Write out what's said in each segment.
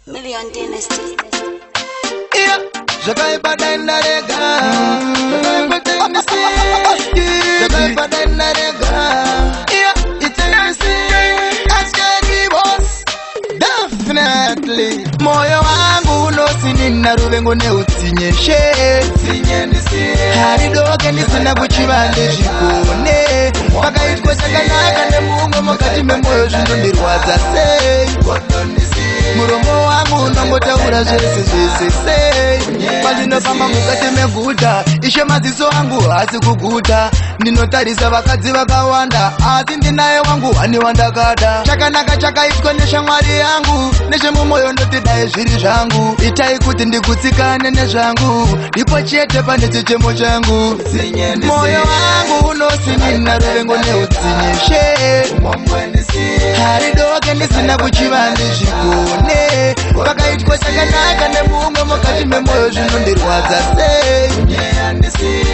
Million Dynasty. Yeah, zvakaipa dai ndarega, zvakaipa dai ndisiye, zvakaipa dai ndarega. Yeah, itenisiye askari boss. Definitely moyo wangu unosinina ruvengo neutsinye she, haridoke ndisina kuchiva ndizvigone. Pakaitwa chakanaka nemumwe, mukati memwoyo zvinondirwadza sei. Muromo wangu unongotaura zvese zvese sei. Pandinofamba mukati meguta, Ishe, maziso angu haasi kuguta. Ndinotarisa vakadzi vakawanda, asi ndinaye wangu wani wandakada. Chakanaka chakaitwa neshamwari yangu, nechemumwoyo ndoti dai zviri zvangu. Itai kuti ndigutsikane nezvangu, ndipo chete pane chichemo changu. Moyo wangu unosinina ruvengo neutsinye she, haridoke ndisina kuchiva ndizvigone. Pakaitwa chakanaka nemumwe, mukati memwoyo zvinondirwadza sei.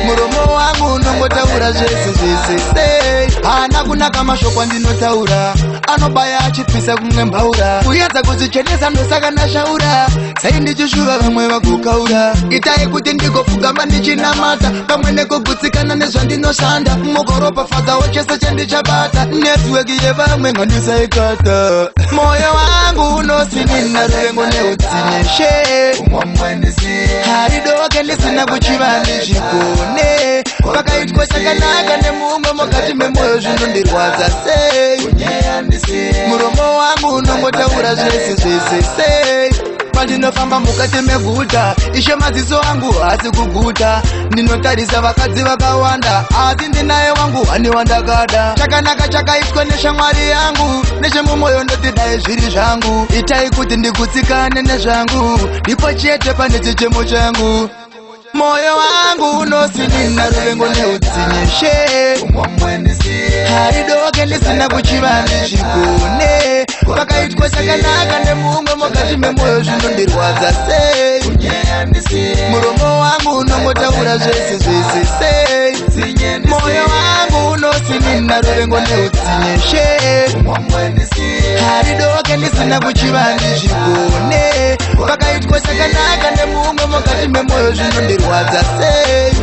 Muromo wangu unongotaura zvese zvese sei. Haana kunaka mashoko andinotaura, anobaya achipisa kumwe mbaura. Kuedza kuzvichenesa, ndosaka ndashaura sei, ndichishuva vamwe vagokaura. Itai kuti ndigopfugama ndichinamata pamwe nekugutsikana nezvandinoshanda, mugoropafadzawo chese chandichabata. Network yevamwe ngandisaikata. Moyo wangu unosinina ruvengo neutsinye she, haridoke ndisina kuchiva ndizvigone. Pakaitwa chakanaka nemumwe, mukati memwoyo zvinondirwadza sei. Muromo wangu unongotaura zvese zvese sei. Pandinofamba mukati meguta, Ishe, maziso angu haasi kuguta. Ndinotarisa vakadzi vakawanda, asi ndinaye wangu wani wandakada. Chakanaka chakaitwa neshamwari yangu, nechemumwoyo ndoti dai zviri zvangu. Itai kuti ndigutsikane nezvangu, ndipo chete pane chichemo changu. Moyo wangu unosinina ruvengo neutsinye she, haridoke ndisina kuchiva ndizvigone. Pakaitwa chakanaka nemumwe, mukati memwoyo zvinondirwadza sei. Muromo wangu unongotaura zvese zvese sei. Moyo wangu unosinina ruvengo neutsinye she, haridoke ndisina kuchiva ndizvigone. Pakaitwa chakanaka nemumwe, mukati memwoyo zvinondirwadza sei.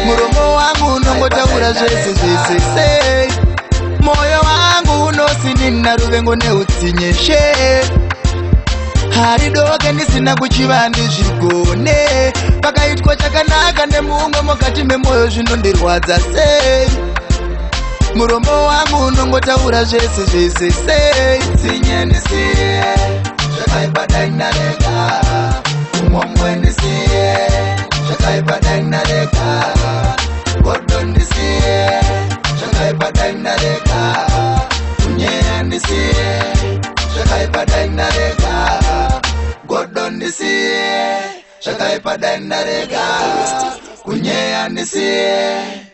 Muromo wangu unongotaura zvese zvese sei. Moyo wangu unosinina ruvengo neutsinye she, haridoke ndisina kuchiva ndizvigone. Pakaitwa chakanaka nemumwe, mukati memwoyo zvinondirwadza sei. Muromo wangu unongotaura zvese zvese sei. Tsinye ndisiye, zvakaipa dai ndarega. Umhombwe ndisiye, zvakaipa dai ndarega. Godo ndisiye, zvakaipa dai ndarega. Kunyeya ndisiye, zvakaipa dai ndarega. Godo ndisiye, zvakaipa dai ndarega. Kunyeya ndisiye.